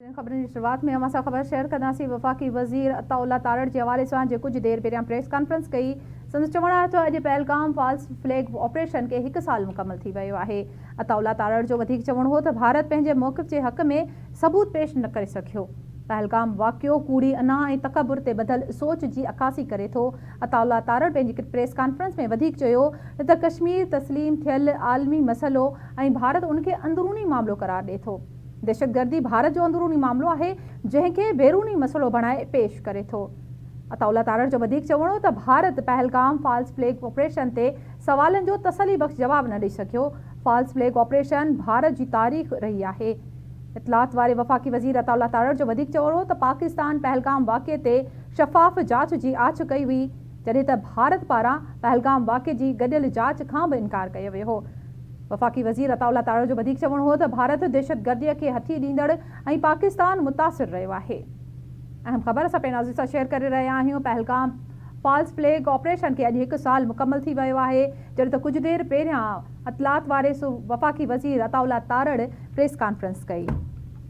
ٽن خبرن جي شروعات ۾ اوهان سان خبر شيئر ڪنداسين وفاقي وزير عطاء الله تارڙ جي حوالي سان جي ڪجهه دير پهريان پريس ڪانفرنس ڪئي سندس چوڻ آهي ته اڄ پهلگام فالس فليگ آپريشن کي هڪ سال مڪمل ٿي ويو آهي عطاء الله تارڙ جو وڌيڪ چوڻ هو ته ڀارت پنهنجي موقف جي حق ۾ ثبوت پيش نه ڪري سگهيو پهلگام واقعو ڪوڙي انا ۽ تڪبر تي ٻڌل سوچ جي عڪاسي ڪري ٿو عطاء الله تارڙ پنهنجي پريس ڪانفرنس ۾ وڌيڪ چيو ته ڪشمير تسليم ٿيل عالمي مسئلو ۽ ڀارت ان کي اندروني معاملو قرار ڏي ٿو. دهشتگردي ڀارت جو اندروني معاملو آهي، جنهن کي بيروني مسئلو بڻائي پيش ڪري ٿو. عطاء الله تارڙ جو وڌيڪ چوڻ هو ته Bharat Pahalgam false flag operation تي سوالن جو تسلي بخش جواب نه ڏئي سگهيو، فالس فليگ آپريشن ڀارت جي تاريخ رهي آهي. اطلاعات واري وفاقي وزير عطاء الله تارڙ جو وڌيڪ چوڻ هو ته پاڪستان پهلگام واقعي تي شفاف جاچ جي آڇ ڪئي هئي، جڏهن ته ڀارت پاران پهلگام واقعي جي گڏيل جاچ کان به انڪار ڪيو ويو هو. وفاقي وزير عطاء الله تارڙ جو وڌيڪ چوڻ هو ته ڀارت دهشتگردي کي هٿي ڏيندڙ ۽ پاڪستان متاثر رهيو آهي. اهم خبر اسان پنهنجي ناظرين سان شيئر ڪري رهيا آهيون پهلگام فالس فليگ آپريشن کي اڄ هڪ سال مڪمل ٿي ويو آهي جڏهن ته ڪجهه دير پهريان اطلاعات واري وفاقي وزير عطاء الله تارڙ پريس ڪانفرنس ڪئي.